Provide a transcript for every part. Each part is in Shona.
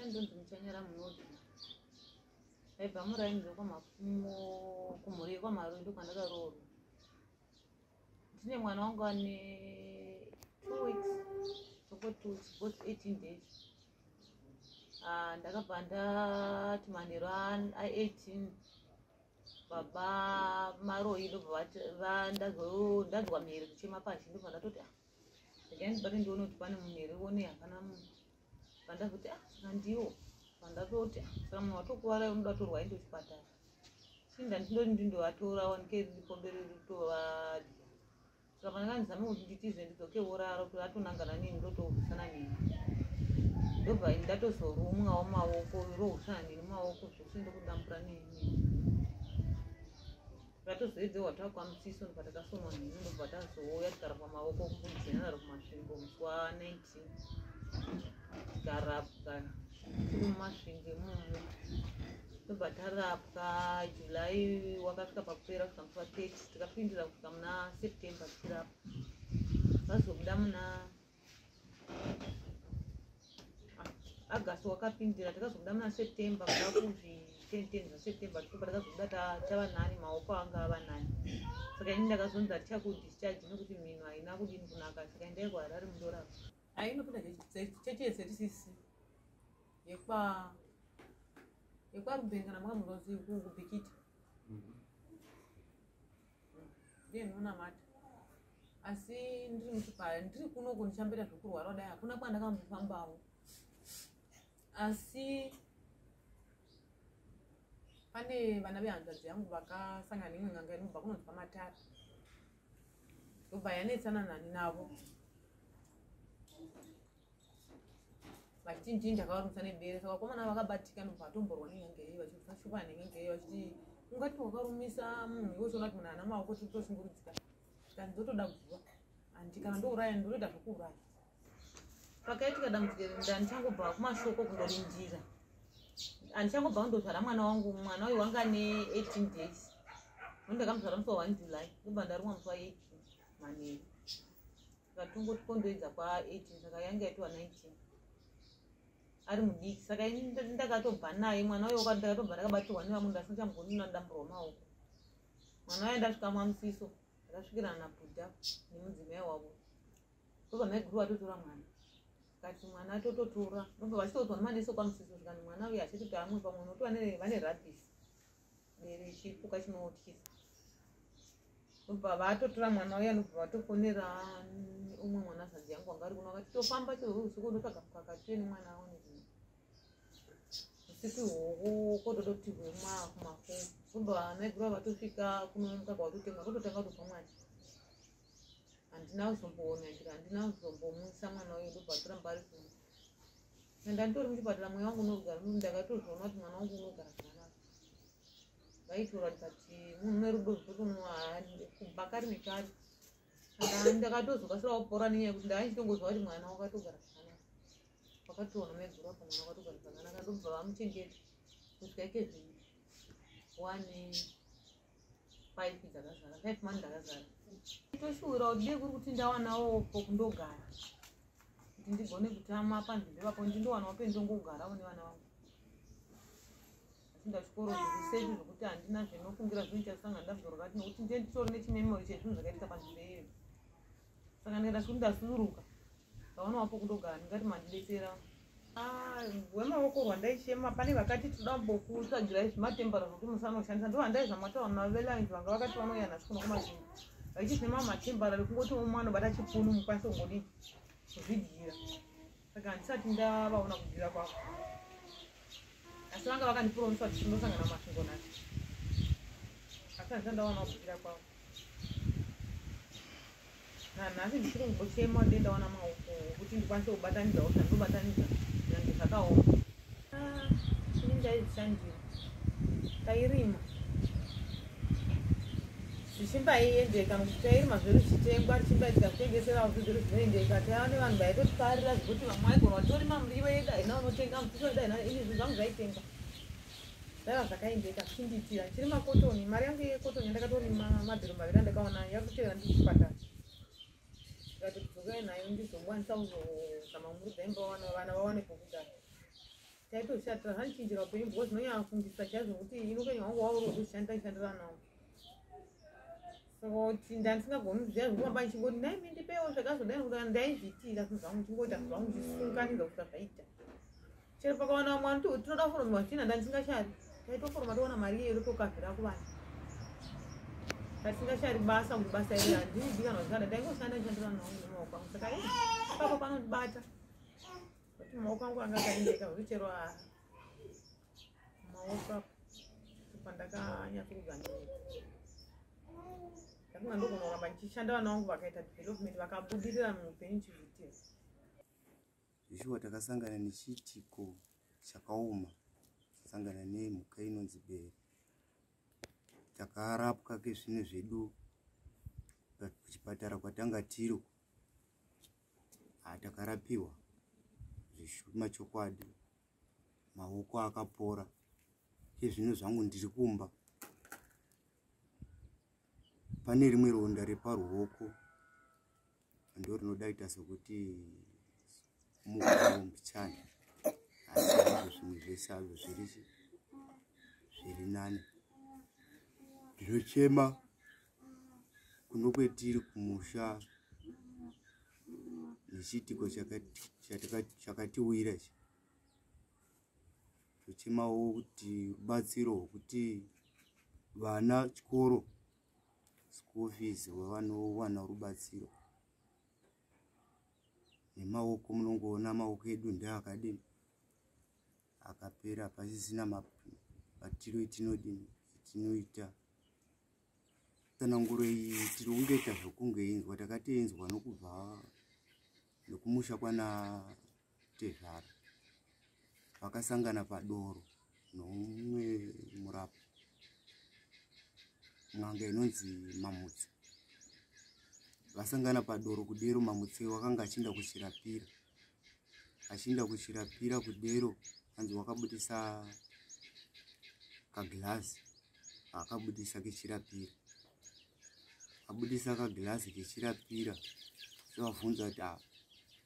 Ndonzi Muchanyara Munodzi. Ndaibva muraini zvekwamapfumo kumhuri yekwaMaroi ndokwandakaroorwa. Ndine mwana wangu ane 2 weeks, choko 2 weeks, both 18 days. Ah, ndakabva ndati manheru a18 baba Maroi ndobva vati ndanzwa mhere kuchema pasi. Ndobva ndatoti, "Ah, regai ndibate ndione kuti pane mhere one." Hapana munhu. Pandazoti, "Ah, saka ndiwo." Pandatoti, "Ah, saka munhu watokuvara unoda kutorwa aende kuchipatara." Chinda ndindoti ndindovatora, wanike riripo mberi ritovadya. Saka pandanga ndizame kuti nditize ndidzoke vorara kuti vatonangana neni, ndotohwisana neni. Ndobva ini ndatozorumwawo maoko, rohwisana neni maoko zvose, ndokudambura neni. Tikatozoedzewa takwamusiso, ndobva takasonwa mhino, ndobva tazouya tikarapwa maoko kuGeneral kuMasvingo musi wa19. Tikarapwa tiri muMasvingo imomo, ndobva tarapwa. July wakasvika pakupera kusvika musi wa30. Tikapindira kusvika muna September tichirapwa. Vazobuda muna August wakapindira. Takazobuda muna September, kuda kuzvi 10 zvaSeptember. Tobva takazobuda tava nani, maoko anga ava nani. Saka ini ndakazonzi hatichakudischarge nekuti mhino haina kudini kunaka, saka endai kuHarare mundorapwa. Ainopinda chechi yeZCC yekwaRubeni, kana makamurozi kuBhikita, ndiye ndinonamata. Asi ndiri muchipatara, ndiri kunoku ndichamboita zvekurwara kudai, hakuna kwandakambofambawo. Asi pane vana vehanzvadzi yangu vakasangana neimwe n'anga inobva kunonzi paMatara, ndobva yanetsana nani navo vachiti ndii ndakavarumisa nebere. Saka vakomana vakabatika, ndobva vatomborwa nen'anga iyi, vachishupana nen'anga iyi vachiti, "Ungati wakarumisa munhu iwe uchiona kuti munhu haana maoko, tiri kutoshungurudzika." Zvikanzi, "Ndotoda guva handi, kana ndouraya, ndotoita zvokuuraya." Pakaitika dambudziko iri, ndandichangobva kumashoko kundorindira, handichangobva kundozvara mwana wangu. Mwana uyu wanga ne18 days nondakamuzvara musi wa1 July, ndobva ndarumwa musi wa18 manheru. Saka tongoti kondoedza kwa18, saka yange yaitwa 19, ari mudiki. Saka ini ndakatobva naye mwana uyo, ndakatobva ndakabatirwa nevamwe, ndasingachamugoni, ndadamburwa maoko. Mwana uyo ndasvika mwamusiso, ndakasvikirana nabhudha nemudzimai wavo, ndobva maiguru vatotora mwana. Kati mwana tototora, ndobva vachitoudzwa nemaneso kwamusiso, zvikani mwana uyu achitoti amwe pamwe nokuti vane rabies, bere chipuka chinotyisa. Ndobva vatotora mwana uya, ndobva vatofonera umwe mwana zadzi yangu wanga ari kuno, akati tofamba chero usiku ndotsvaga mukaka tuye nemwana aone kuno usiku ihwohwo kotototi hwema kumafo. Ndobva maiguru vatosvika kuno, mukaka watotengwa, kototanga kutopa mwana. Handina kuzomboona ndika handina kuzombomwisa mwana uyu, ndobva toramba ari kuno. Ndanditori muchipatara, mweya wangu unogara, ndakatozviona kuti mwana wangu unogara zvakanaka. Vaitora ndikati munhu nerudo zvotonoa kubva kare nekare. Saka ndakatozokasira kupora nenyaya yekuti ndaichitongoziva kuti mwana wakatogara zvakanaka. Wakatoona maiguru apa, mwana wakatogara zvakanaka, ndobva vamuchengeta kusvika ikezvino wane 5 dzakazara, 5 months dzakazara. Toshuwira kuti dei kuri kuti ndawanawo pokundogara, kuti ndigone kutama panzvimbo ipapo, ndindowanawo pendongogarawo nevana vangu. Asi ndachikoro zviri safe, zvokuti handina zvinofungira zvinochasangana dambudziko rakati, nokuti ndiye nditori nechimemory chezvinhu zvakaitika panzvimbo iyoyo. Saka ndikaita sekuti ndasuduruka, ndaonawo pokundogara, ndingati mandibetsera. Ah, rwemaoko rwandaichema, pane vakati toda kumbokutsvagirai zvimatembara zvokuti musanoshandisa. Ndo vandaizva mataura velines, vanga vakati vanouya nhasi kuno kuMasvingo vachiti zvine mamwe matembara ekungoti umwe anobata chipunu, mukwanise kungodii kuzvidyira. Saka handisati ndavaona kudyira kwavo, asi vanga vakandipromisa kuti tinosangana Masvingo nhasi, asi handisati ndaona kudyira kwavo. Nanhasi ndichiri kungochema kuti ndaona maoko okuti ndikwanise kubatanidzawo zvandinobatanidza, nyange zvakaoma. Ah, ini ndaizvishandira, tairima zvichimbaiendeka, nokuti tairima zvedu zvichitengwa, tichimbai tikazvitengeserawo zvedu zvinoendeka. Taiva nevanhu vaitotifarira zvekuti vamwe vaigona vatorima muriwo yedu haina unotenga, mutisho yedu haina. Ini zvinhu zvangu zvaitengwa, zvaiva zvakaendeka zvichindiitira. Ndichirima kotoni, mari yangu yekotoni yandakatorima mabhero 2 andakaona yakutevera ndiri kuchipatara, ndikati dzokai nayo ndizokwanisa kuzozama kumurudza imba, vana vawane pokugara. Chaitoshatira zvandichinjira upenyu because unonyanya kufungisa chaizvo kuti ini upenyu hwangu wauri wekushanda ndishandira nawo. Saka kuti ndandisingagoni zviya zvekufamba ndichingoti nhai ndipewo zvakazodai nekuti ndaizviitira zvinhu zvangu ndichingoita zvinhu zvangu ndichisunganidza kusvika zvaita. Chero pakawana vamwe vanoti tinoda kuforomiwa zvitina ndandisingashari. Taitoforoma towana mari iyoyo tokavhira kuvana. Tatisingashari basa kuti basa iri handidi kana zvakada ndaingoshanda ndishandira vanhu vangu nemaoko angu. Saka ipapo panondibata. Kuti maoko angu anga akaendeka zvekuti chero maoko apo pandakanyatsokuganira. Ndakunga ndogona kuramba ndichishanda vana vangu vakaita development vakabudirira muupenyu ndichizviitira. Zveshuwa takasangana nechiitiko chakaoma, tasangana nemhuka inonzi bere. Takarapwa kezvinhu zvedu kuchipatara kwatanga tiri, takarapiwa zvishuma chokwadi, maoko akapora. Kezvino zvangu ndiri kumba, pane rimwe ronda reparuoko ndo rinoda kuita sekuti mukuwo mbichana, asi hazvo zvimwe zvese hazvo zviri nani. Ndinochema kuno kwetiri kumusha nechiitiko chakatiwira ichi. Tochemawo kuti rubatsiro rwekuti vana chikoro school fees vanowana rubatsiro nemaoko. Munongoona maoko edu ndeakadini, akapera, pasisina mabatiro etinodini etinoita. Tsananguro iyi tiri kungoita zvokungoinzwa, takatoinzwa nokubva nekumusha kwana tezvara. Vakasangana padoro noumwe murapi n'anga inonzi Mamutse. Vasangana padoro kudero, Mamutse wakanga achienda kuchirapira, kudero hanzi wakabudisa kagirazi, akabudisa kechirapira, abudisa kagirazi kechirapira. Sevabvunza kuti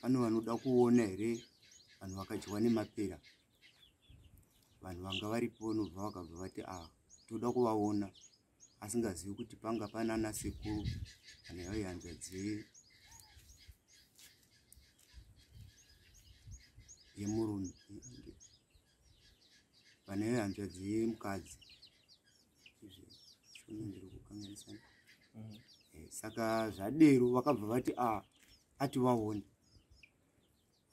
pane vanoda kuona here vanhu vakadyiwa nemapera? Vanhu vanga varipo nobva vakabva vati toda kuvaona, asingazivi kuti panga pana ana sekuru kana yaive hanzvadzi yemurume, pane hanzvadzi yemukadzi. Shona ndiri kukanganisana. Saka zvadero vakabva vati ati vaone.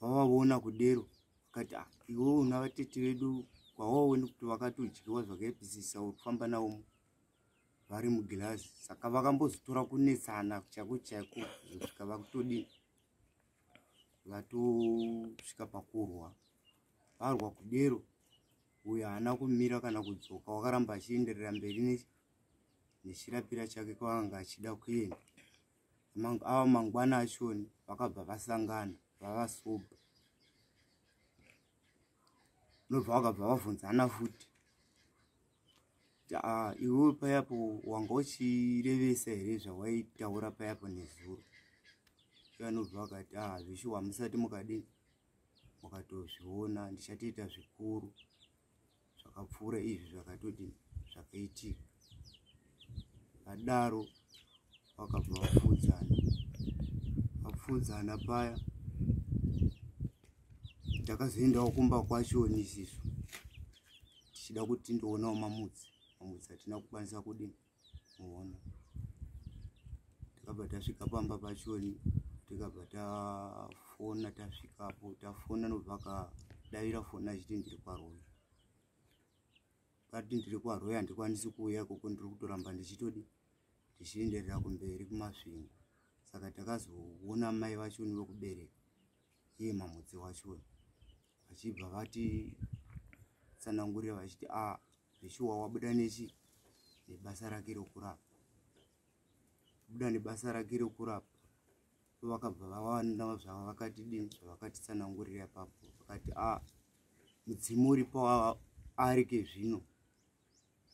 Vavaona kudero vakati iwe una vatete vedu kwawaone kuti vakatodyiwa zvakaipisisa, uri kufamba navo vari mugirazi. Saka vakambozotora kunetsana chaiko chaiko kuzosvika vakutodini, vatosvika pakurwa. Varwa kudero, uyo haana kumira kana kudzoka, wakaramba achienderera mberi nechirapira chake kwaanga achida kuenda. Ava mangwana achoni vakabva vasangana vavasobha, nobva vakabva vabvunzana futi, iwe payapo wanga uchirevesa here zvawaitaura payapo nezuro? Anobva vakati zveshuwa hamusati mukadini mukatozviona, ndichatoita zvikuru zvakapfuura izvi zvakatodini zvakaitika. Vadaro vakabva vapfuudzana. Vapfuudzana paya takazoendawo kumba kwachoni isisu tichida kuti tindoonawo Mamutse. Mamutse hatina kukwanisa kudini muona. Takabva tasvika pamba pachoni, tikabva tafona. Tasvikapo tafona, nobva akadavira foni achiti ndiri kwaRoya. Kati ndiri kwaRoya, handikwanisi kuuya ikoko, ndiri kutoramba ndichitodi ndichienderera kumberi kuMasvingo. Saka takazoona mai vachoni vekubereka iye Mamutse wachoni, vachibva vati tsanangurira vachiti zveshuwa wabuda nechi nebasa rake rokurapa, buda nebasa rake rokurapa. Vakabva vawana zvavakati dini zvavakatitsanangurira ipapo, vakati mudzimu uripo ari kezvino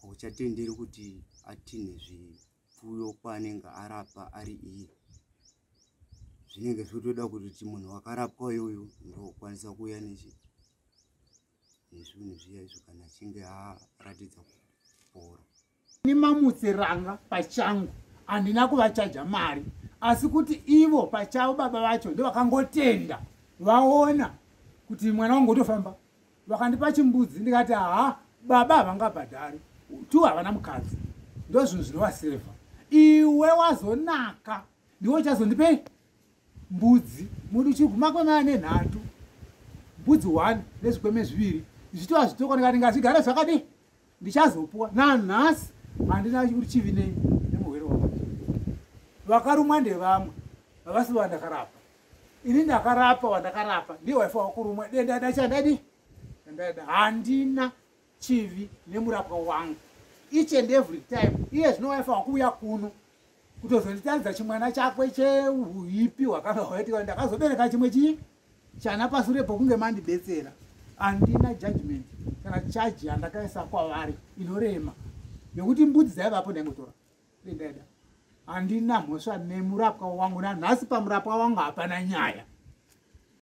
hauchatenderi kuti atinhe zvipfuyo kwaanenge arapa ari iye. Zvinenge zvotoda kuti munhu wakarapwa iyoyo ndokwanisa kuuya Nezvinhu zviya izvo kana achinge aratidza kupora. Ini mamutseranga pachangu handina kuvachaja mari, asi kuti ivo pachavo baba vacho ndovakangotenda vaona kuti mwana wangu otofamba, vakandipa chimbudzi. Ndikati ha, baba havangabhadhari tu, havana mukadzi, ndo zvinhu zvinovasevha. Iwe wazonaka, ndiwe uchazondipei mbudzi. Muri chiguma kwemaya nenhatu, mbudzi 1 nezvikweme zviviri zvichitova zvitoko. Ndikati ngazvigare zvakadii, ndichazopuwa. Nanhasi handina chivi nemurwere wangu. Vakarumwa ndevamwe, havasi vandakarapa ini. Ndakarapa wandakarapa ndiye waifanwa kurumwa. Denda dachandadi ndaida, handina chivi nemurapwa wangu. Each and every time iye zvino waifanwa kuuya kuno kutozonditaridza chimwana chakwe cheuipi hwakanga hwaitika. Ndakazobereka chimwe chii chana pasure pokunge mandibetsera. Handina judgment kana charge yandakaisa kwavari inorema, nekuti mbudzi dzaivapo ndaingotora dendaida. Handina mhosva nemurapwa wangu. Nanhasi pamurapwa wangu hapana nyaya.